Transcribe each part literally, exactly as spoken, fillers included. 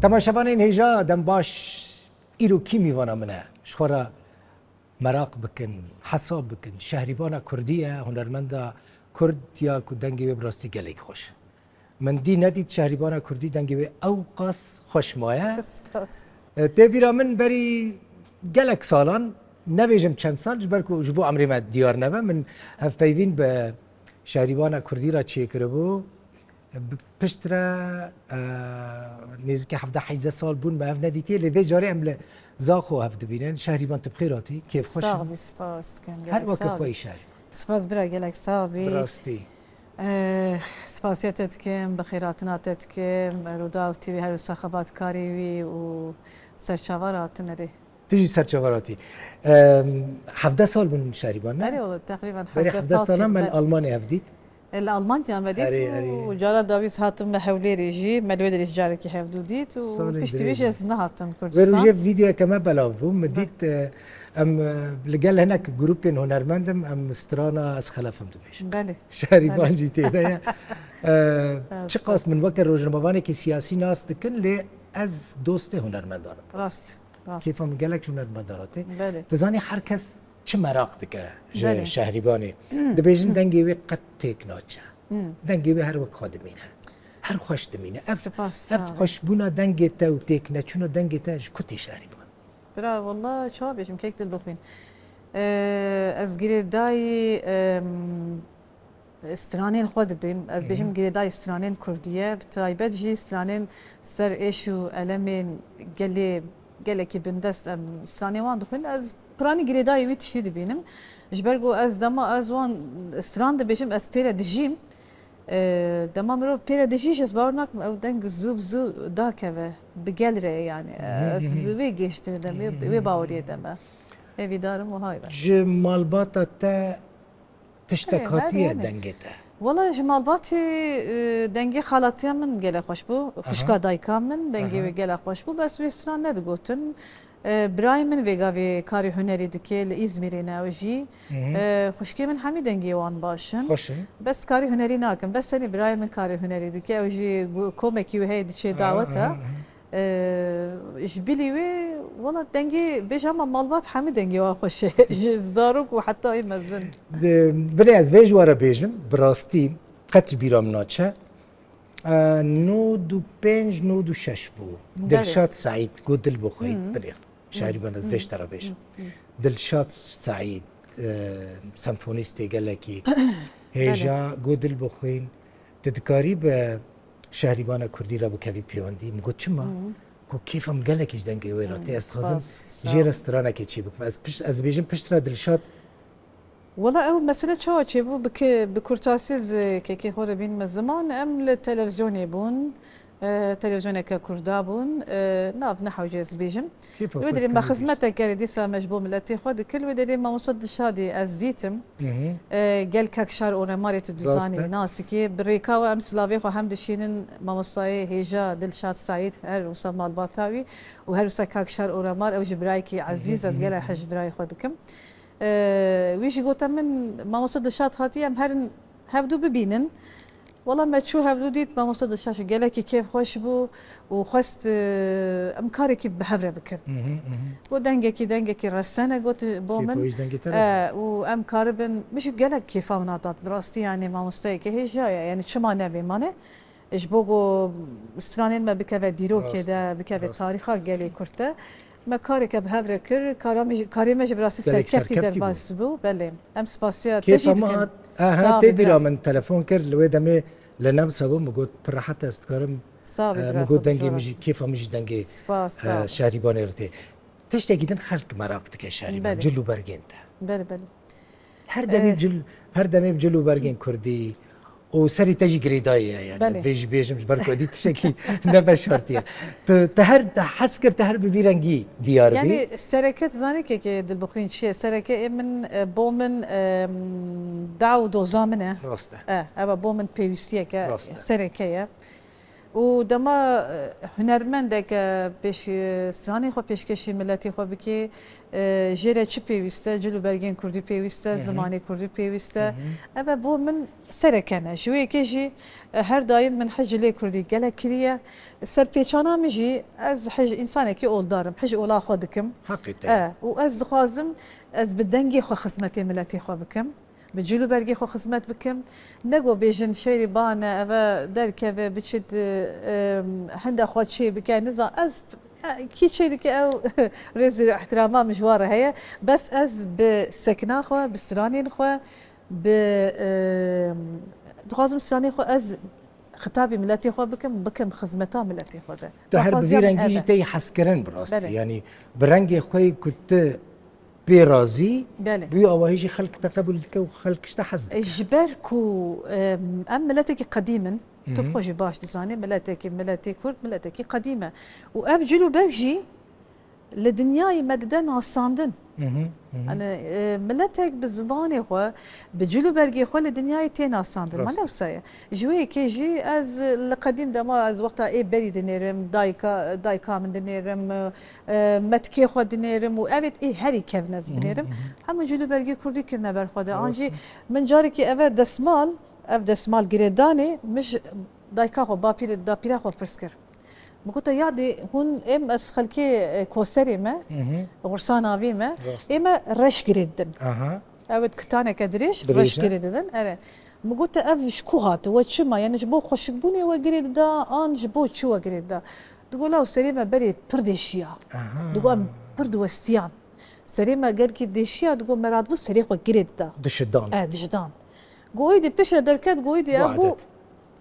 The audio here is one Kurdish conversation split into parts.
Temaşevanên hêja, dem baş. Îro kî mîvana min e? Ji xwe re meraq bikin, hesab bikin. Şehrîbana Kurdî ye, hunermenda Kurd ya ku dengê wê bi rastî gelekî xweş e. Min dî nedît Şehrîbana Kurdî dengê wê ew qas xweş maye. Spas. E, tê bîra min berî gelek salan, nebêjim çend sal, ji ber ku ji bo emrê me diyar nebe, min hevpeyvîn bi Şehrîbana Kurdî re çêkiribû. Bi piştre, e, nêzîkî hevdeh heyzdeh sal bûn me hev nedîtiye, lê vê carê em li Zaxo hev dibînin. Şehrîban, tu bi xêr hatî, kêfxweş in. Sax bî, spas dikim, gelek sax bî. Her wekî xwe yî Şehrîban. Spas bira, gelek sax bî. Bi rastî. Eh, spasiya te dikim, bi xêrhatina te dikim. Rûdaw T V her wisa xebatkarê wî û serçava re hatine rê. Tu jî serçava ratî. Em, hevdeh sal bûn Şehrîban, ne? Erê, wala, teqrîben Berê hevdeh hevdeh sal sala çêbû, me li belê. Almanyê hev dît. E, li Almanya me dît Erê, û erê. Cara dawî hatim me Hewlêrê jî, me li wê derê jî carekî hev dû dît û Salên piştî wê jî dirêj. Ez nehatim Vê Kurdistan. Rojê vîdeoyeke me belav bû. Min Belê. Dît, e, em, e, li gel hinek grûpên hunermend im, em strana Ez Xelef im dibêjin. Belê. Şehrîban Belê. Jî tê de ye. E, Evet, çiqas sağ ol. Min weke rojnamevanekî siyasî nas dikin, lê ez dostê hunermendan im. Rast. Rast. Kêfa min gelek ji hunermendan re tê. Belê. Tu zanî her kes çi meraq dike ji Belê. Şehrîbanê. Dibêjin dengê wê qet têk naçe. Hmm. Dengê wê her wek xwe dimîne. Her xweş dimîne. Ev, Spas, ev sağ ol. Xweşbûna dengê te û têkneçûna dengê te ji ku tê Şehrîban? Bira, wallah, çawa bêjim, kek dil bixwîn. Ee, ez girêdayî, em, stranên xwe dibêm. Ez bêjim Hı hı. Girêdayî stranên kurdî ye. Bi taybet jî stranên ser êş û elemên gelê, gelekî bindest em stranên wan dixwin. Ez piranî girêdayî wî tiştî dibînim. Ji ber ku ez dema ez wan stran dibêjim, ez pê re dijîm. E, dema mirov pê re dijî jî ez bawer nakim ew deng zû bi zû dakeve. Bi gel re yani. Hı hı. Ez wê gêştirê de me, wê baweriyê de me. Hêvîdar im wiha be. Ji malbata te tiştek Erê, hatiye erê, erê. Dengê te? Wala ji malbatê, e, dengê xalatiya min gelek xweş bû. Aha. Xwişka dayika min, dengê Aha. wê gelek xweş bû. Bes wê stran nedigotin. E, birayê min vê gavê karê hunerî dike, li Îzmîrê ne ew jî. Hı hı. E, xwişkê min hemî dengê wan baş in. Xweş in. Bes karê hunerî nakin. Bes tenê birayê min karê hunerî dike. Ew jî gu-, komekî wê heye diçe Aha, daweta. aha, aha. Eee, ji bilî wê, wela dengê, bêje ama malbat hemî dengê wan xweş e. Ji zarok û heta wê mezin. Di, binê ez vê ji we re bêjim, bi rastî qet ji bîra min naçe. Eee, nod û pênc, nod û şeş bû. Belê. Dilşad Seîd, got dil bixwît, Hmm. binê. Şairî Hmm. ben ez Hmm. vê ji te re bêjim. Hmm. Hmm. Dilşad Seîd, eee, senfonîstê gelekî hêja, Belê. Got dil bixwîn. Tu dikarî bi Şehrîbana Kurdî re bikevî pêwendî? Min got, çima? Hı hı. Got, kêfa min gelekî ji dengê wê re tê. Hı, ez dixwazim spas, sağ ol. Jê re stranekê çê bikim. Ez pişt, ez dibêjim piştre Dilşad. Wela ew mesele çawa çêbû? Bi ke-, bi kurtasî ez kekê xwe re bînime ziman. Em li televîzyonê bûn. E, televîzyoneke Kurda bûn. E, nav nehewce ez bêjim. Kêfa Li wê xwe derê me dikim xizmetek kerê dîsa me ji bo miletê xwe dikir. Wê derê mamoste Dilşadî ez dîtim. Hı hı. E, gel kek Şar Oremarê tu Rast dizanî, e. Nasikê. Bi rêka we em silavê xwe hem dişînin mamostayê hêja Dilşad Seîd, her wisa malbata wî û her wisa kek Şar Oremar, ew jî birayekî Hı hı, ezîz, ez hı hı, gelek hı hı. Hez ji birayê xwe dikim. E, wî jî gote min, mamoste Dilşad hatiye, em herin hevdû bibînin. Wela me çû hevdû dît, mamoste Dilşad jî gelekî kêfxweş bû û xwest, e, em karekî bi hev re bikin. Hı hı, hı hı. Got dengekî, dengekî resen e, got bo min. Kêfa wî ji dengê te re E, bû. Û em karibin, min jî gelek kêfa min hat, bi rastî, yani, mamosteyeke hêja ye, yani, çima nebê mane? Ji bo ku stranên me bikeve dîrokê Rast e, de, bikeve rast e. Tarîxa gelê Kurd de. Me kareke bi hev re kir, kara me jî, karê me jî bi rastî Gelek serkeftî serkeftî bû. Derbas bû, belê. Em spasiya te jî Kêfa me dikin. Hat, aha, Sağ tê bîra bira. Min telefon kir, li wê demê li Nemsa bû, min got, pir rehet ez dikarim, Sağ bî e, bira min got, xwe dengê min jî, kêfa min jî dengê, Spas, e, sağ ol. Şehrîbanê re tê. Tiştekî din xelk meraq dike Şehrîban, Belê. Cil û bergên te. Belê, belê. Her demê Eh. cil, her demê cil û bergên Kurdî û serî te jî girêdayî ye, yani, Belê. Ez vê jî bêjim, ji ber ku edî tiştekî ne veşartî ye. Tu, te her, te hez kir, te her bi vî rengî diyar bî. Yani, sereke, tu zanî kekê dilbixwîn çi ye? Sereke ê min, e, bo min, e, da û doza min e. Rast e. E, eva bo min pêwîstiyeke Rast e. Sereke ye. Û dema, e, hunermendeke pêş-, stranên xwe pêşkêşî miletê xwe bike, e, jê re çi pêwîst e? Cil û bergên kurdî pêwîst e, Hı hı. zimanê kurdî pêwîst e. Hı hı. Ev e bo min sereke ne. Ji wê yekê jî, e, her daîm min hij cilê kurdî gelek kiriye. Serpêçana min jî, ez hij, însanekî oldar im. Hij ola xwe dikim. Heqîqet e. E, û ez dixwazim ez bi dengê xwe xizmetê miletê xwe bikim. Bi cil û bergê xwe xizmet bikim. Ne ku bêjin şêrî bane, eve derkeve, biçit, e, henda xwe çê bike, nizan. Ez, e, kî çê dike ew rêz û ihtirama min ji wan re heye. Bes ez bi sekna xwe, bi stranên xwe, bi, e, dixwazim stranên xwe ez xitabî miletê xwe bikim, bikim xizmeta miletê xwe de. Tu her bi vî Daxwaziya min rengî ev jî e. Tê hezkirin bi rastî. Belê. Yanî bi rengê xwe yê ku tu pê razî, Belê. Bi wî awahî jî xelk te qebûl dike û xelk ji te hez dike. Ji ber ku, em, em miletekî qedîm in, tu Hı hı. bi xwe jî baş dizanî, miletekî, miletê Kurd, miletekî qedîm e. Û ev cil û berg jî li dinyayê me dide nasandin. Hı hı, hı hı. Hani, e, miletek bi zimanê xwe, bi cil û bergê xwe li dinyayê tê nasandin. Rast. Me ne wisa ye. Ji wê yekê jî ez li qedîm dema ez wexta ê berî dinêrim, dayika, dayika min dinêrim, e, metkê xwe dinêrim û evêt ê herî kevin ez Hı hı, binêrim. Hı hı. Hemû cil û bergê kurdî kirine ber xwe de. Rast. An jî min carekî eve desmal, ev desmal girêdanê, min ji dayika xwe, bapîrê, dapîra xwe pirs kir. Min gote, "Yadê hûn êm ez xelkê, e, Koserê me, Hı hı. Xursan Avê me, Rast. Ê me reş girê didin." Aha. Ew ê kitaneke dirêj, Dirêj reş e. Girê didin. Erê. Min gote, "Ev ji ku hat? We çima? Yani ji bo xweşikbûnê we girê dida, an ji bo çi we girê dida?" Digo, "Law serê me berê pir dêşiya." Aha. Digo, "Em pir diwestiyan. Serê me gelkî dêşiya." Digo, "Me radibû serê xwe girê dida." Dişidan. E, dişidan. Go, "Êdî piştre derket, go, êdî Bu ew bû." adet.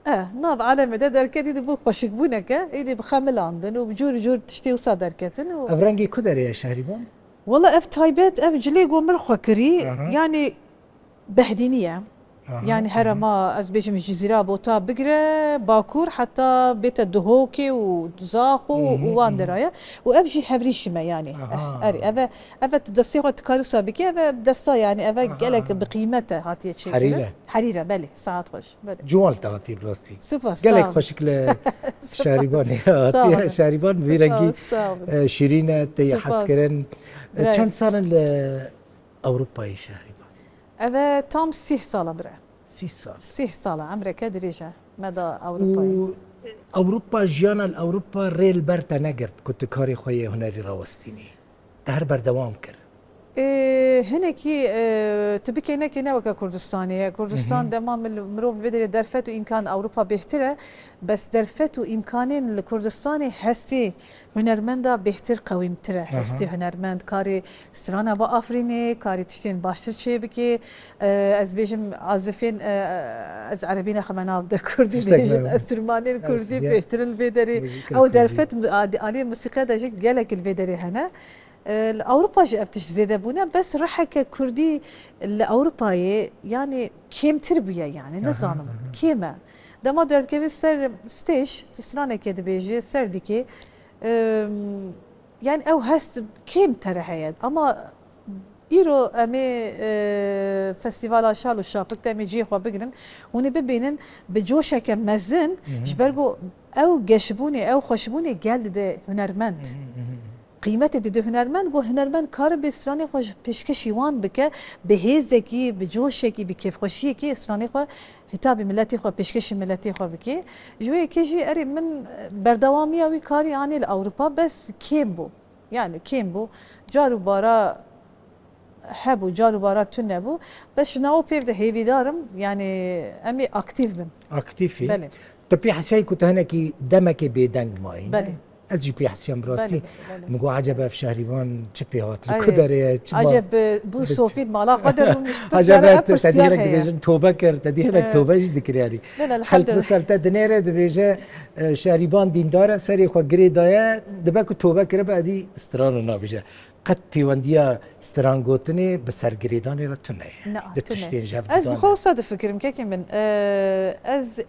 E, nav alemê de derketî dibû xweşikbûneke, êdî bi xemilandin û bi cûr cûr tiştê wisa derketin û Ev rengê ku derê ye Şehrîban? Wela ev taybet, ev cilê ku min xwe kirî, Aha. Yanî Behdînî ye. Aha, Yanî aha. herema, ez bêjim, ji Cizîra Bota bigire, Bakur, heta bête Duhokê û Zaxo Hı hı, û wan hı hı. dera ye. Û ev jî hevrîşî me yanî. Aha. Eh, erê, ev e, ev e tu destê xwe dikarî wisa bikî, ev e desta yanî, ev e Aha, gelek aha. bi qîmet e hatiye çêkirin. Herîre. Herîre, belê, saet xweş. Belê. Ciwan li te hatî bi rastî. Spas, Gelek sağ ol. xweşik li Spas. Şehrîbanê Sağ hatiye. olun. Şehrîban vî Spas, rengî, sağ olun. e, şîrîn e, tê Spas. hezkirin. E, Bravo. Çend sal in li Ewropayê Şehrîban? Ev e tam sîh sala bire. Sîh sal. Sîh sala, emreke dirêj e. Me da Ewropayê. Û Ewropa, jiyana li Ewropa rê li ber te negirt ku tu karê xwe yê hunerî rawestînî? Te her berdewam kir. Ê, hinekî, e, tu bikê nekê ne weke Kurdistanê ye. Kurdistan Hı hı. dema mil-, mirov vê derê derfet û îmkan Ewropa bêhtir e. Bes derfet û îmkanên li Kurdistanê hestê hunermenda bêhtir qewîmtir e. Aha. Hestê hunermend karê strana biafirînê, karê tiştên baştir çêbikê. E, ez bêjim azifên, e, ez erebî nexime nav de kurdî Tiştek bêjim, ne. ez tirmanên Rast, kurdî ya. bêhtirin li vê derê. Muzîka Ew kurdî. derfet mi-, ad-, aliyê musîqe de jî gelek li vê derê hene. E, li Ewropa jî ev tişt zêde bûne, bes riheke kurdî li Ewropayê, yanî kêmtir bûye, yanî, Aha, nizanim, aha. kêm e. Dema derdikevî ser stêj, tu stranekê dibêjî, ser dikê, em, yanî ew hest kêm te re heye. Ama îro em ê, e, festîvala şal û şapik de em ê cihê xwe bigirin, hûn ê bibînin bi coşeke mezin, Hı hı. ji ber ku ew geşbûnê, ew xweşbûnê gel dide hunermend. Hı hı, hı hı. Qîmetê dide hunermend, ku hunermend karibe stranê xwe ji pêşkêşî wan bike, bi hêzekî, bi coşekî, bi kêfxweşiyekî stranê xwe hitabî miletê xwe, pêşkêşî miletê xwe bike. Ji wê yekê jî erê min berdewamiya wî karî anî li Ewropa, bes kêm bû. Yani kêm bû. Car û bara hebû, car û bara tune bû. Bes ji nav û pêv de hêvîdar im, yani em ê aktîf bin. Aktîf î. Belê. Tu pê hesiyayî ku tu hinekî demekê bêdeng mayî, ne? Belê. Ez jî pê hesiyam bi rastî. Belê, belê. Min got, "Ecebe ev Şehrîvan çi pê hat? Li Ay, ku derê ye? Çima?" Ecebe, e, bû Sofîn mala xwe de rûnişt, Ecebe pirsyara, tu, te pirsiyar dî hinek heye. dibêjin tobe kir, te dî hinek He. tobe jî dikir yanî. Ne, ne, Xelk elhamdülillah. misal te dinêre dibêje, e, Şehrîban dîndar e, serê xwe girê daye, dibe ku tobe kiribe, edî stran nabêje. Qet pêwendiya strangotinê bi sergirêdanê re tune ye. Na, Di tune. tiştên ji hev Ez bi didane. xwe wisa difikirim, kekê min. E, ez, e,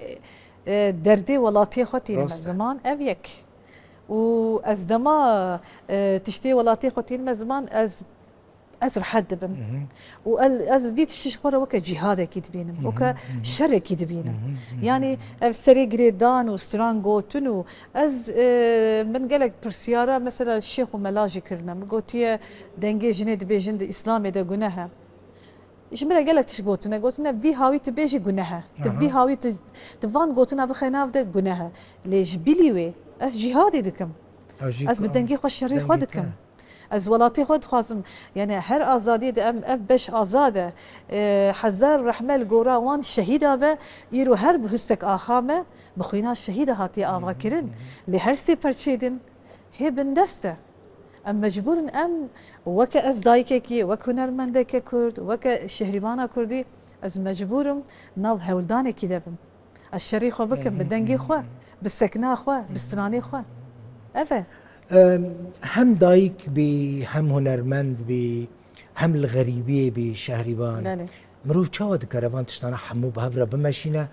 derdê welatê xwe tînime Rast e. ziman, ev yek. Û ez dema, e, tiştê welatê xwe tînime ziman, ez Ez rehet dibim. Û el, ez vî tiştî ji xwe re weke cîhadekî dibînim, weke şerekî dibînim. Yanî ev serê girêdan û stran gotin û ez, e, min gelek pirsyara mesela şêx û mela jî kirine. Min gotiye dengê jinê dibêjin di Îslamê de guneh e. Ji min re gelek tişt gotine. Gotine vî hawî tu bêjî guneh e. Tu vî hawî tu, tu van gotina bixe nav de guneh e. Lê ji bilî wê ez cîhadê dikim. Ez bi dengê xwe şerê xwe dikim. Ez welatê xwe dixwazim. Yani her azadiyê de em ev beş azad e. E, hezar rehme li gora wan şehîda be, îro her bi hisek axa me, bi xwîna şehîda hatiye avakirin. Lê her sê perçê din hê bindest e. Em mecbûr in em weke ez dayikekî, wek hunermendeke Kurd, weke şehrîbana Kurdî, ez mecbûr im nav hewldanekî de bim. Ez şerî xwe bikim, bi dengê xwe, bi sekna xwe, bi stranê xwe. Ev e. Em, hem dayik bî, hem hunermend bî, hem li xerîbiyê bî, Şehrîban. Belê. Mirov çawa dikare van tiştana hemû bi hev re bimeşîne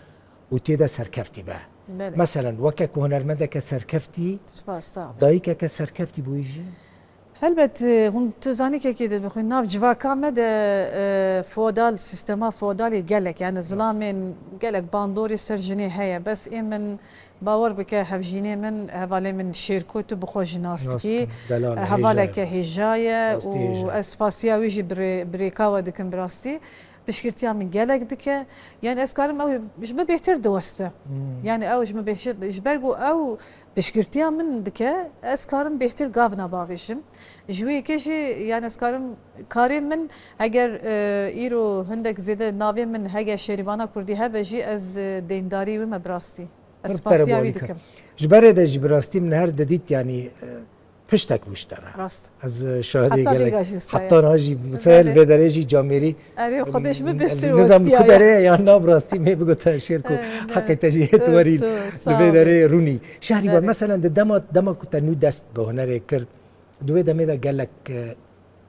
û tê de serkeftî be? Belê. Meselen, weke ku hunermendeke serkeftî, Spas, sağ ol. Dayikeke serkeftî bûyî jî? Helbet, e, hûn tu zanî kekê de bixwîn, nav civaka me de, e, feodal, sîstema feodalê gelek, yani zilamên gelek bandorê ser jinê heye. Bes ê min, bawer bike, hevjînê min, hevalê min Şêrko, tu bi xwe jî nas dikî. Nas dikim, delal e, hevaleke hêja ye. Hêja ye û ez spasiya wî jî birê-, birêka we dikim bi rastî. Piştgirtiya min gelek dike. Yani ez karim ew ji min bêhtir diweste. Yani ew ji min bêhtir, ji ber ku ew piştgirtiya min dike, ez karim bêhtir gavina bavêjim. Ji wê yekê jî, yani ez karim karê min, eger, e, îro hindek zêde navê min hege şêrîbana kurdî hebe jî, ez, e, deyndarî wî me bi rastî. Ez spasiya wî dikim. Ji berê de jî bi rastî min her didît, yani, e, piştek wişt te re. Rast. Ez, e, şahidê gelek. Heta vêga jî wisa ye. Heta niha jî wisa ye, li vê derê jî camêrî. Erê, Xwedê ji min bêhtir westiyaye. Nizam ku derê ye, ya na bi rastî me bigote Şêrko, heqê te jî hê tu werî li vê derê rûnî. Şehrîban, meselen di dema, dema ku te nû dest bi hunerê kir, di wê demê de gelek, e,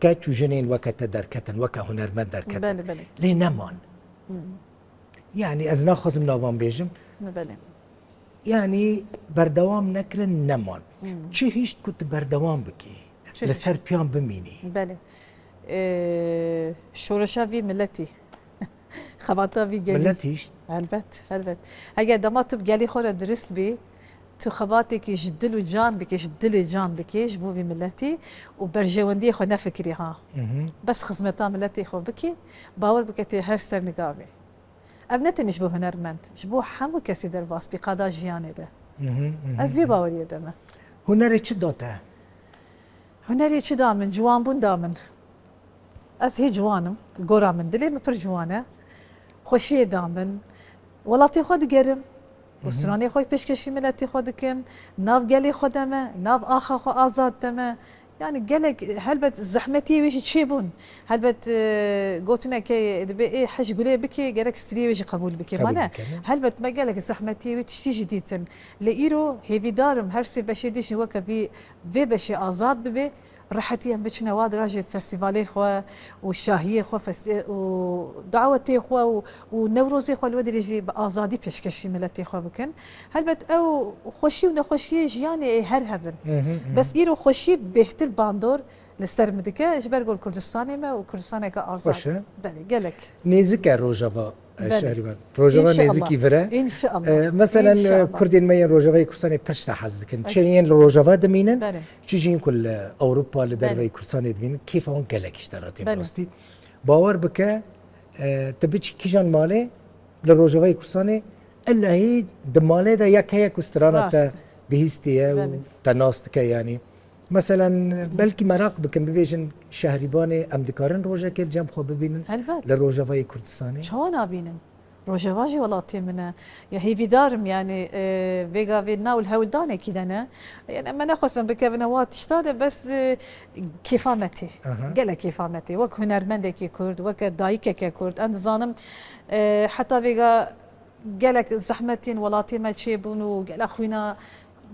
keç û jinên weke te derketin, weke hunermend derketin. Belê, belê. Lê neman. Yani ez naxwazim navan bêjim. Belê. Yani berdewam nekirin, neman. Çi hişt ku tu berdewam bikî, li ser piyan bimînî? Belê. Ee, şoreşa vî miletî. Xebata vî gelî. Milet hişt. Helbet, helbet. Eger dema tu bi gelî xwe re dirist bî, tu xebatekî ji dil û can bikî, ji dilê can bikî, ji bo vî miletî û berjewendiyê xwe nefikirî ha. Bes xizmeta miletê xwe bikî, bawer bike tê her ser nigavê. Ev ne tenê ji bo hunermend, ji bo hemû kesî derbas bî qada jiyanê de. Ez vê baweriyê de me. Hunerê çi da te? Hunerê çi da min? Ciwanbûn da min. Ez hê ciwan im. Gora min, dilê min pir ciwan e. Xweşiyê da min. Welatê xwe digerim. Û stranê xwe pêşkêşî miletê xwe dikim. Nav gelê xwe de me, nav axa xwe azad de me. Yani gelek, helbet zehmetiyê wê jî çêbûn. Helbet, e, gotineke dibe ê hej gulê bike, gerek striyê wê jî qebûl bike. Qebûl bike, ne? Helbet me gelek zehmetiyê wê tiştî jî dîtin. Lê îro hêvîdar im her sê beşê dî jî weke vî, vê beşê azad bibe, rehetî em biçine wa dirajê festîvalê xwe û şahiyê xwe festi-, û dawetê xwe û, û Newrozê xwe li wê derê jî bi azadî pêşkêşî miletê xwe bikin. Helbet ew xweşî û nexweşiyê jiyanê ê her hebin. Bes îro xweşî bêhtir bandor li ser min dike, ji ber ku li Kurdistanê me û Kurdistaneke azad. Xweş e. Belê, gelek. Nêzik e Rojava, e, Şehrîban. Rojava nêzikî vir e. Înşallah. E, meselen, e, Kurdên me yên Rojavayê Kurdistanê pir ji te hez dikin. Çi yên li Rojava dimînin, çi jî yên ku li Ewropa, li derveyî Kurdistanê dimînin, kêfa wan gelek ji te re tê bi rastî. Bawer bike, e, tu biçî kîjan malê, li Rojavayê Kurdistanê, illahî di malê de yek heye ku strana te bihîstiye û te nas dike, yanî. Meselen, belkî meraq bikin, bibêjin Şehrîbanê, em dikarin rojekê li cem xwe bibînin li Rojavayê Kurdistanê? Çawa nabînin? Rojava jî welatê min e. Ya hêvîdar im, yanî, e, vê gavê na û li hewldanekî de ne. Yanî, me nexwestin bikevine wa tişta de, bes, e, kêfa me tê. Gelek kêfa me tê. Wek hunermendekî Kurd, weke dayikeke Kurd. Em dizanim, e, heta vêga gelek zehmetên welatê me çêbûn û gelek xwîna,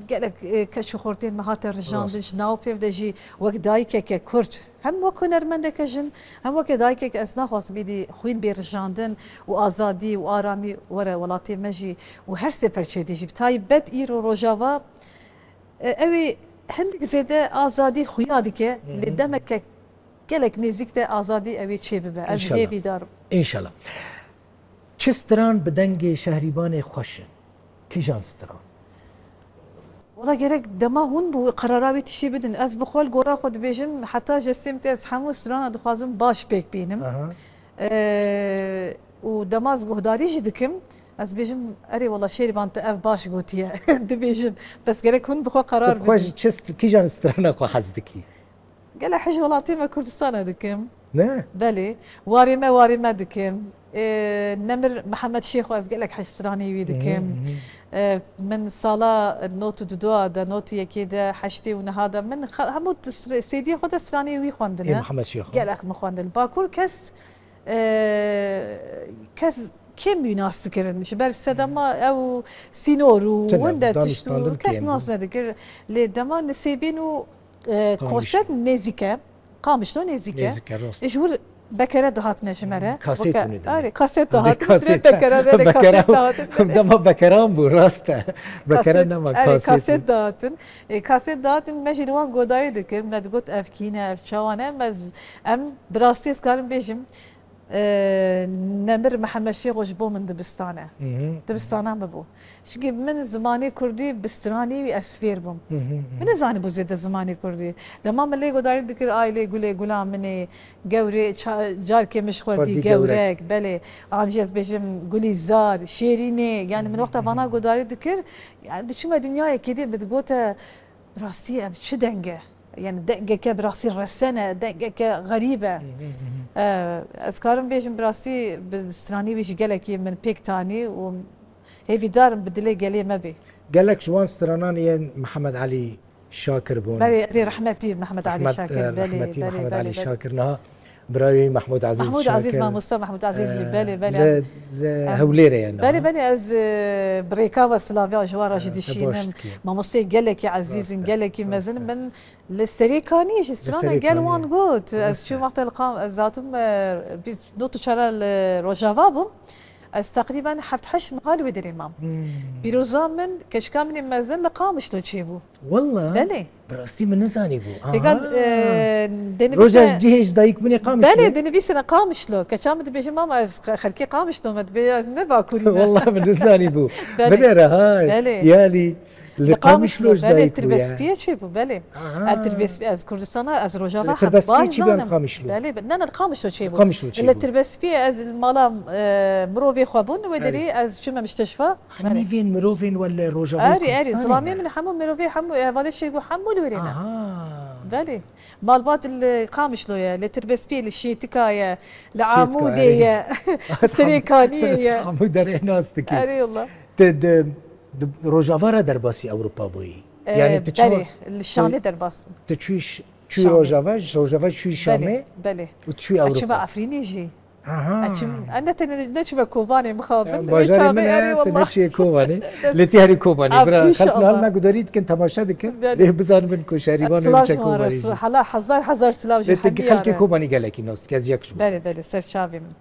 gelek, e, keç û xortên me hate rijandin. Ji nav pêv de jî wek dayikeke Kurd, hem wek hunermendeke jin, hem weke dayikeke, ez naxwazim êdî xwîn bê rijandin û azadî û aramî were welatê me jî û her sê perçê dî jî. Bi taybet îro Rojava, e, ew ê hindik zêde azadî xuya dike, lê demeke gelek nêzîk de azadî ew ê çêbibe. Ez İnşallah. Hêvîdar im. İnşallah. Çi stran bi dengê Şehrîbanê xweş in? Kîjan stran? Wala gerek dema hûn bi qerara wî tiştî bidin. Ez bi xwe li gora xwe dibêjim, heta jestê min tê ez hemû strana dixwazim baş pêk bînim. Aha. Ee, û dema ez guhdarî jî dikim, ez bêjim, erê wala Şêrîban te ev baş gotiye. Dibêjim, bes gerek hûn bi xwe qerar Tu xwe bidin. ji çi st- kîjan strana xwe hez dikî? Gele hej welatê me Kurdistana dikim. Ne? Belê. Warê me, warê me dikim. Ee, Nemir Mihemed Şêxo ez gelek hej stranê wî dikim. Ee, min sala not û duda de, not û yekê de, heştê û neha de min xe- hemû tu stre- C D'yê xwe de stranê wî xwendine. Ê Mihemed Şêxo. Gelek min xwendin. Bakur kes, e, kes kêm wî nas dikirin. Ji ber sedema ew sînor û Tune, winde tişt danûstandin û kes kêm bû. Nas nedikir. Lê dema nisêbîn û, e, Qamişlo. Konser nêzîk e. Qamişlo nêzîk e. Nêzîk e, rast. Ji wir bekere dihatine ji me re. Kaset Weke- hûn ê dinê. Erê, kaset Hûn ê dihatin. kaset- Bekere, erê, Bekere- kaset dihatin. Dema bekeran bû, rast e. Bekere Kaset, nema, erê, kaset. Kaset dihatin. E, kaset dihatin, me jî li wan godarî dikir. Me digot ev kî ne, ev çawa ne. Me z- em bi rastî ez karim bêjim, e, Nemir Mihemed Şêxo ji bo min dibistan e. Hı hı. Dibistana min bû. Çimkî min zimanê kurdî bi stranî wî ez fêr bûm. Hı hı hı. Min nizanîbû zêde zimanê kurdî. Dema min lê godarî dikir, ay lê gulê gula min ê, gewrê ça- carkê min ji xwerdî Xwerdî gewrek, belê. An jî ez bêjim Gulîzar, Şêrînê, yani min wexta vana godarî dikir, yani diçûme dinyayekê dî, min digote, rastî ev çi deng e? Yani dengeke bi rastî resen e, dengeke xerîb e. Ee, ez karim bêjim bi rastî bi stranî wî jî gelekî min pêk tanî û hêvîdar im bi dilê gelê me bê. Gelek ji wan stranan yên Mihemed Elî Şakir bûn. Belê, erê, rehmetî Mihemed Elî Rehmet- Şakir, e, belê, rehmetî belê, Mihemed belê, Elî belê. Şakir niha birayê Mehmûd Ezîz Mahmûd Şakir. Ezîz, mamoste Mahmûd Ezîz jî, e, belê, belê. Li, li Em- Hewlêrê ye niha. Belê, belê, ez e, bi rêka ve silaviya ji wan re jî E, te baş dişînim. dikî. Mamosteyê gelekî ezîz in, Rast e, gelekî rast mezin e. Min li serê kaniyê jî strana serê gel kaniyê. wan got. Ez Rast e. çûm wexta li qam, ez hatim e, bîst- not û çar li Rojava bûm. Ez teqrîben heft heşt meha li wê derê mam. Hmm. Pîroza min, keçika min ê mezin li Qamişlo çêbû. Walla. Belê. Bi rastî min nizanîbû. Aha. Pêkan e, dê Roja nivîse- cihê ji dayik min ê Qamişlo. Belê, dinivîsine Qamişlo. Keçan min dibêje, mama, ez xe- xelkê Qamişlo me, dibê ez ne Bakurî me. Walla min nizanîbû. Belê. Binêre ha. Belê. Yanî li Qamişlo ji belê, dayik bûye. Tirbespiyê çêbû, belê. Aha. El Tirbespiyê, ez Kurdistana, ez Rojava Li hep baş Tirbespiyê çi bûye zanim. Qamişlo? Belê, be- ne, ne, li Qamişlo çêbû. Qamişlo çêbû. Li Tirbespiyê ez li mala e, mirovê xwe bûn, wê Erê. Derî ez çûme min ji te şiva. Hemî vên mirovên we li Rojava Erê, Kurdistanê erê, zilamê ne? Min hemû mirovê, hemû hevalê şêgo, hemû li wêrê ne. Aha. Belê. Malbat li Qamişlo ye, li Tirbespiyê, li Şêtika ye, li Şêtika, Amûdê erê. ye, li Serêkaniyê ye. Hemû derê nas dikî. Erê wala. Te di, di Rojava re derbasî Ewropa bûyî. Ee, Yani tu çi belê, li Şamê derbas bûm. Tu çûyî ş- çûyî Şamê. Rojava, ji Rojava çûyî Şamê Belê, belê. û çûyî Ez çûme Ewropa. Efrînê jî. Aha. Ez çûm, ez ne tenê neçûme Kobanê mixabin. Bajarê min e, tu neçûyê Kobanê. Lê tê herî Kobanê. Bira, xelk niha me gudarî dikin, temaşe dikin. Lê bizanibin ku şerîvan ne çe Kobanê jî. Hala hezar hezar silav ji hemî. Xelkê Kobanî gelekî nas dike, ez yek ji bo. Belê, belê, ser çavê min.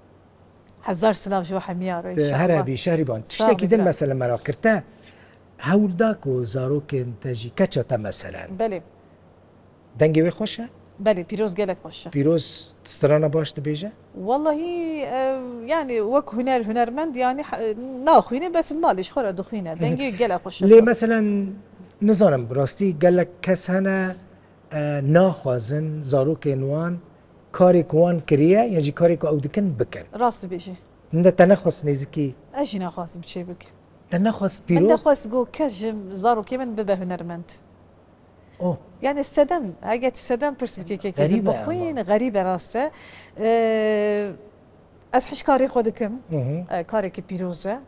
Hezar silav ji we hemiya re. Her hebî Şehrîban. Tiştekî din mesela meraq kir te. Hewl da ku zarokên te jî keça te meselen. Belê. Dengê wê xweş e? Belê, Pîroz gelek xweş e. Pîroz strana baş dibêje? Wallahî, e, yani wek huner, hunermend yani he- naxwîne, bes li malê ji xwe re dixwîne. Dengê gelek xweş e. Lê meselen, nizanim, bi rastî gelek kes hene, e, naxwazin zarokên wan karê ku wan kiriye, yan jî karê ku ew dikin, bikin. Rast dibêjî. Hinde te nexwest nêzikî? Ez jî naxwazim çê bikim. Te nexwest Min Pîroz? nexwest ku kes ji zarokê min bibe hunermend. Oh. Yani sedem, eger tu sedem pirs bike kekê Xerîb din e bixwîn, ama. Xerîb e, rast e. Ee, ez hiş karê xwe dikim. Hı hı. Ee, karekî pîroz e.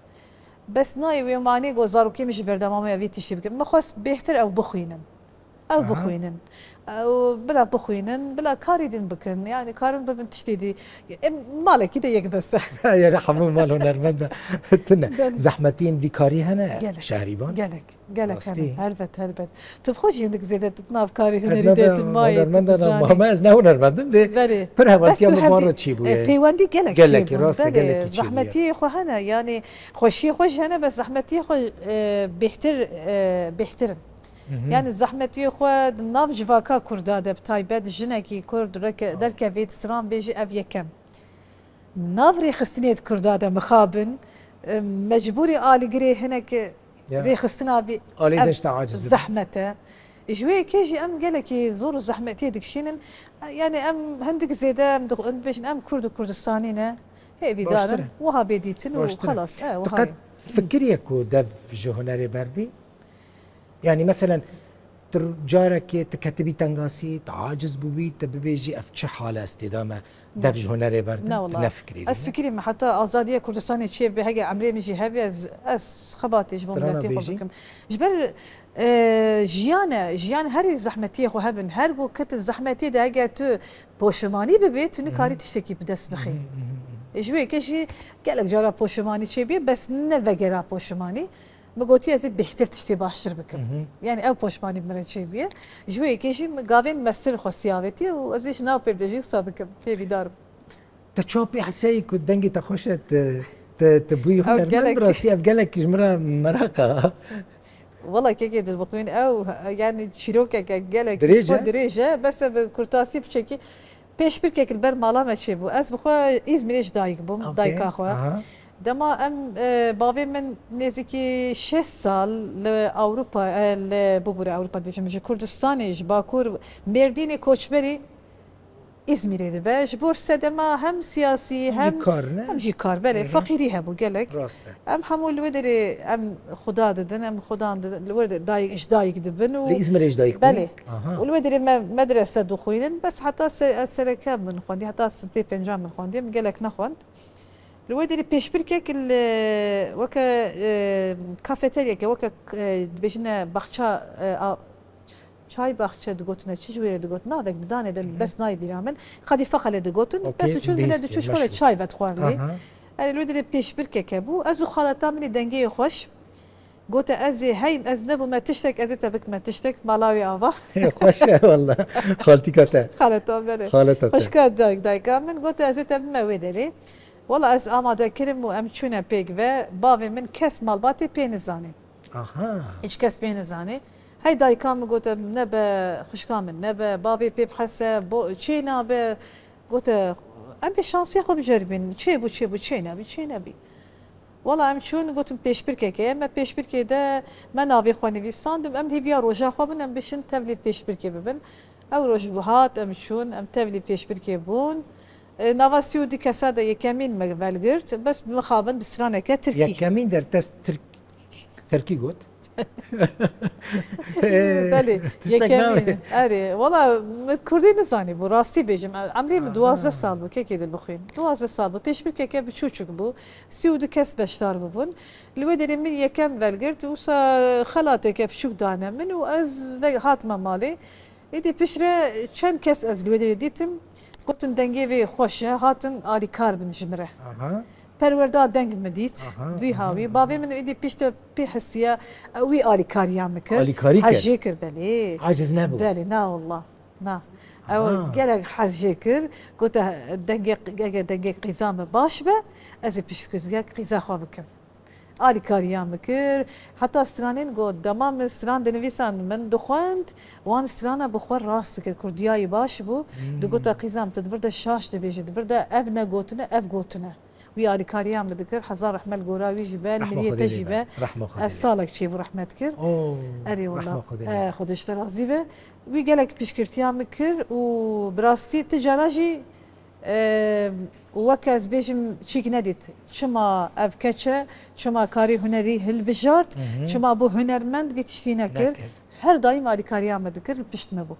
Bes nayê wê manê ku zarokê min jî berdewamê vê tiştê bikin. Min xwest bêhtir ew bixwînin. Ew Aha. Bixwînin. Ew bila bixwînin, bila karê din bikin. Yani karin bibin tiştê dî. Em, malekî de yek bes e. Yani hemû mal hunermend e. Tune. Belê. Zehmetiyên vî karî hene Gelek. Şehrîban? Gelek. Gelek Rastî. Hene. Helbet, helbet. Tu bi xwe jî hindik zêde tu nav karê hunerî de tu mayê, tu dizanî. Ama ez ne hunermendim lê Belê. Pir hevatiya Bes tu min wan hevdî- re çêbûye. E, peywendî gelek Gelekî, çêbûn. rast e, Belê, gelekî çêbûye. Zehmetiyê xwe hene, yani xweşiyê xwe jî hene, bes zehmetiyê xwe, e, bêhtir, e, bêhtir in. Hı hı. Yani zehmetiyê xwe di nav civaka Kurda de, bi taybet jinekî Kurd reke-, Tamam. derkevê di siran bêjî ev yekem. Nav rêxistinê di Kurda de mixabin, e, mecbûrî alîgirê hinek Ya. rêxistina bî Alê ev deşta aciz dibe. zehmet e. Ji wê yekê jî em gelekî zor û zehmetiyê dikişînin. Yani em hindik zêde em dix-, em dibêjin em Kurd û Kurdistanî ne. Hêvîdar Baştir im. e. Wiha bê dîtin û Baştir e. xelas. E, Tu wiha qet ye. fikiriye ku dev ji hunerê berdî? Yani meselen, tu carekê tu ketibî tengasî, tu aciz bûbî, tu bibêjî ev çi hal e ez tê de me, dev ji hunerê berdin, Na tu wala. nefikirî Ez bû. fikirî me heta azadiya Kurdistanê çê be, hege emrê min jî hebe, ez, ez xebatê ji bo Strana miletê xwe bêjî. bikim. Ji ber, e, jiyan e, jiyan herî zehmetiyê xwe hebin. Her ku ketin zehmetiyê de, eger tu poşimanî bibê, tu nikarî Mhm. tiştekî bi dest bixê. Mhm, mhm, mhm. E, ji wê yekê jî gelek cara poşimanî çêbî, bes ne vegera poşimanî. Min gotî ez ê bêhtir tiştê baştir bikim. Mhm. Yani ev poşmanî bi min re çêbûye. Ji wê yekê jî min gavên mestir xwestiye avêtî û ez ê ji nav pê bêjî wisa bikim. Hêvîdar im. Te çawa pê hesiyayî ku dengê te xweş e, te, te, te bûyî Ew hunermend gelek bi rastî ev gelek ji min re meraq e. Wela kekê Dilbixwîn ew, yani çîrokeke gelek Dirêj e? xwe dirêj e. Bes e bi kurtasî piçekî. Pêşbirkek li ber mala me çêbû. Ez bi xwe Îzmîrê ji dayik bûm, Okey. dayika xwe. Aha. Dema em, e, bavê min nêzîkî şêst sal li Ewropa, e, li, bibûre Ewropa dibêjim, ji Kurdistanê, ji Bakur, Mêrdînê koçberî Îzmîrê dibe. Ji bo sedema hem siyasî, Hem jî hem, kar, ne? hem jî kar, belê, Hı hı. feqîrî hebû gelek. Rast e. Em hemû li wê derê em xuda didin, em xudan didin, li wê derê dayik, ji dayik dibin û Li Îzmirê ji dayik bûn? Belê. Aha. Û li wê derê me medrese dixwînin, bes heta se-, ez sereke min xwendî, heta sinfê pênca min xwendî, min gelek nexwend. Li wê derê pêşbirkek li weke, e, kafeteryeke, weke, e, dibêjine baxça, e, a, çay baxçe digotine, çi ji wê re digot, navek didane de Hı hı. bes nayê bîra min. Xadî feqelê digotin, Okey, bes û çûn bihîst, millet diçû ji xwe re meşrû. çay vedixwar lê. Aha. Erê, li wê derê pêşbirkeke bû. Ez û xaleta min ê dengê xweş. Gote, "Ez ê heyim, ez nebûme tiştek, ez ê te bikime tiştek." Mala wê ava. Xweş e, walla. Xaltîka te. Xaleta belê. Xaleta te. Xweşka dayk, dayka min. Gote, "Ez ê te bime wê derê." Walla ez amade kirim û em çûne pêk ve. Bavê min kes malbatê pê nizanî. Aha. Hiç kes pê nizanî. Hey dayika min gote, "Nebe, xwişka min, nebe, bavê pê bihese, bo-, çê nabe." Gote, "Em pê şansiyê xwe biceribînin. Çê bû, çê bû, çê nebî, çê nebî." Wela em çûn, gotin pêşbirkeke ye. Me pêşbirkê de me navê xwe nivîsand û em hêviya roja xwe bin, em bişin tevlî pêşbirkê bibin. Ew roj bû hat, em çûn, em tevlî pêşbirkê bûn. E, nava sî û du kesa de yekemîn me velgirt, bes mixabin bi straneke tirkî. Yekemîn der te tirk-, tirkî got? Belê, Tiştek yekemîn. navê. Erê, wela min kurdî nizanî bû, rastî bêjim. Emrê min Aha. duwazdeh sal bû, kekê Dilbixwîn. Duwazdeh sal bû, pêşbirkeke biçûçik bû. Sî û du kes beşdar bibûn. Li wê derê min yekem velgirt, wisa xelateke biçûk dane min û ez ve-, hatime malê. Êdî piştre çend kes ez li wê derê dîtim, gotin, "Dengê vê xweş e", hatin alîkar bin ji min re. Aha. Perwerda deng min dît, Aha, vî aha, hawî. aha. Bavê min êdî piştre pê hesiya, ew wî alîkariya min kir. Alîkarî kir? Hez jê kir, belê. Aciz nebû? Belê, na wallah. Na. Ew Aha. gelek hez jê kir. Gote, "Dengê, eger dengê qîza min baş be, ez ê piştgiriyek qîza xwe bikim." Alîkariya min kir. Heta stranên got, dema min stran dinivîsand, min dixwend, wan strana bi xwe rast dikir. Kurdiyayî baş bû. Hmm. Digota, "Qîzam, tu di vir de şaş dibêjî, di vir de ev ne gotine, ev gotine." Wî alîkariya min dikir. Hezar rehme li gora wî jî be, li Rehma miriyê Xwedê te lê jî be. be. Rehma Xwedê Ev lê be. salek çêbû rehmet kir. Oo, Erê wala. Rehma Xwedê lê be. E, Xwedê ji te razî be. Wî gelek piştgirtiya min kir û bi rastî ti cara jî Eee, weke ez bêjim çîk nedît. Çima ev keç e, çima karê hunerî hilbijart, Mhm. çima bû hunermend vî tiştî nekir. Nekir. Her daîm alîkariya me dikir, li pişt me bû.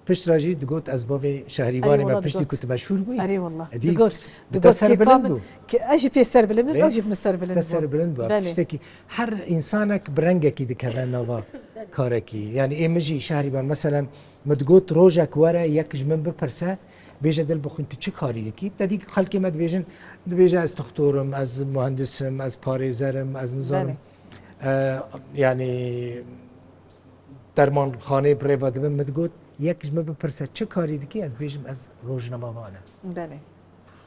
Pişt re jî digot, ez bavê Şehrîvanê Erê me wala piştî digot. ku tu meşhûr bûyî. Erê wala. Êdî Digot, bi te digot serbilind kêfa min bû. Ki ez jî pê serbilind bûm, Rê? ew jî bi min serbilind Te bû. serbilind bû. Belê. Tiştekî her însanek bi rengekî dikeve nava karekî. Yani ê min jî Şehrîvan, meselen, min digot, rojek were, yek ji min bipirse, Bêje, Dilbixwîn, tu çi karî dikî? Te dî xelkê me dibêjin, dibêje, ez toxtor im, ez muhendis im, ez parêzer im, ez nizanim. Belê. E, yani dermanxaneyê bi rê ve dibim, min digot, yek ji min bipirse, çi karî dikî? Ez bêjim, ez rojnamevan im. Belê.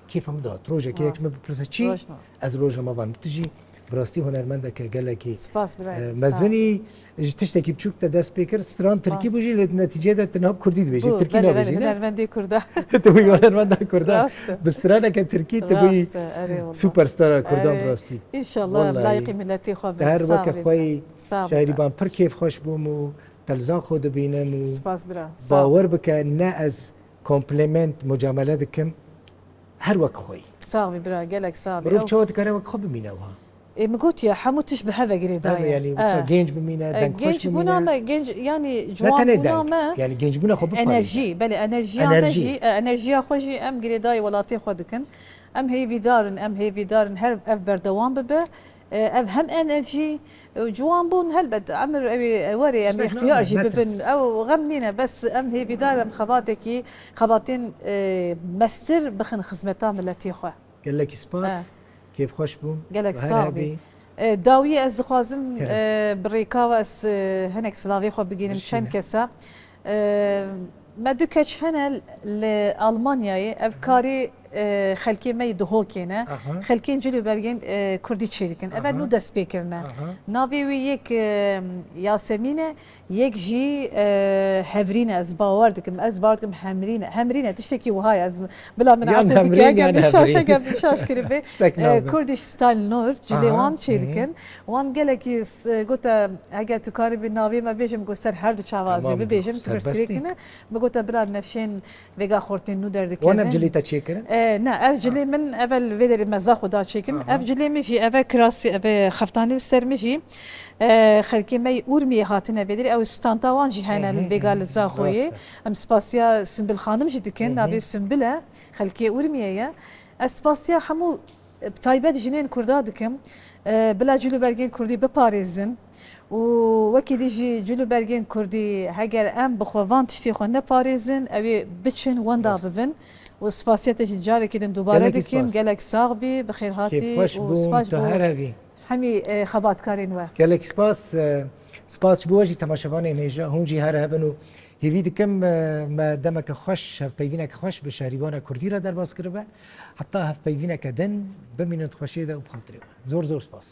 Kêfa min dihat. Rojekê yek ji min Rast. bipirse, çi? Rojname. Ez rojnamevan im. Tu jî Bi rastî hunermendeke gelekî Spas bira. e, mezin î. Ji tiştekî biçûk te dest pê kir, stran tirkî bû jî, lê di netîcê de tu niha bi kurdî dibêjî, tirkî belê, nabêjî, ne? Hunermendê kurda. Tu bûyî hunermenda kurdan. Rast e. Bi straneke tirkî tu bûyî Rast e, erê wala. superstara kurdan bi Erê. rastî. Înşallah Wallahî. layqî miletî xwe Te bin. her Sağ weke bin. xweyî Sağ bin. Şehriban pir kêfxweş bûm û telza xwe dibînim û Spas bira. Sağ bin. Bawer bike ne ez komplement mucamele dikim, her wek xweyî. Sağ bin bira, gelek sağ bin. Mirov Ew- çawa dikare wek xwe bimîne wiha? Ê, min gotiye, hemû tişt bi hev ve girêdayî. Ev, yanî wisa E. genç bimîne, E, dengxweş genç bûna bimîne. me, genç, yanî Ne tenê ciwan bûna deng, me, yanî genç bûna xwe biparêze. Enerjî, belê enerjiya me Enerjî. jî, e, enerjiya xwe jî em girêdayî welatê xwe dikin. Em hêvîdar in, em hêvîdar in her ev berdewam bibe. E, ev hem enerjî, e, ciwan bûn, helbet emir ew ê werê em Tiştek îhtiyacî nabe, ne bibin. ters. Ew xem nîne, bes em hêvîdar in xebatê xebatên, e, mestir bixin xizmeta miletê xwe. Gelekî spas. E. Kêfxweş bûm. Gelek Her sağ hebî. bî. E, dawiyê ez dixwazim, Kerem. e, bi rêka we ez, e, hinek silavê xwe bigihînim Bişîne. çend kesa. E, me du keç hene li Almanyayê, ev karê, e, xelkê me yê Duhokê ne. Aha. Xelkên cil û bergên, e, kurdî çêdikin. Ev Aha. nû dest pê kirine. Aha. Navê wî yek, e, Yasemîn e, yek jî, e, Hevrîn e. Ez bawer dikim, ez bawer dikim Hemrîn e. Hemrîn e, tiştekî wiha ye. Ez, bila min Yan efê Hemrîn, bike, heger yan min şaş, Hevrîn. Heger min şaş kiribe. Tiştek E, nabe. Kurdish Style Nur, cilê Aha, wan çê hı hı. dikin. Wan gelekî s-, e, gote, heger tu karibî navê me bêjim, got ser her du çava ez ê Tamam, bibêjim, tu pirsgirêk serbestî. tine. Min gote bila nefşên vêga xortên nû Wan ev derdikevin. cilê te çêkirin? E, ne, ev cilê min evel vê derê me zaxo da çêkin. Aha. Ev cilê min jî, eve kirasî, eve xeftanî li ser min jî. E, xelkê me yê Urmiyê hatine vê derê, ew stanta wan jî hene Hı hı, vêga hı li hı. Zaxoyê. Rast e. Em spasiya Simbil Xanim jî dikin, Hı hı. navê Simbil e. Xelkê Urmiyê ye. Ez spasiya hemû, bi taybet jinên Kurda dikim. E, bila cil û bergên Kurdî biparêzin û wekî dî jî cil û bergên Kurdî heger em bi xwe van tiştê xwe neparêzin, ew ê biçin wenda Rast. bibin û spasiya te jî carekî din dubare Gelekî dikim. spas. Gelek sax bî, bi xêr hatî Kêfxweş û bûm, spas tu bo her hebî. hemî, e, xebatkarên we. Gelek spas, e, spas ji bo we jî temaşevanên hêja, hûn jî her hebin û hêvî dikim, e, me demeke xweş, hevpeyvîneke xweş bi şehrîbana Kurdî re derbas kiribe. Heta hevpeyvîneke din, bimînin di xweşiyê de û bi xatirê we. Zor zor spas.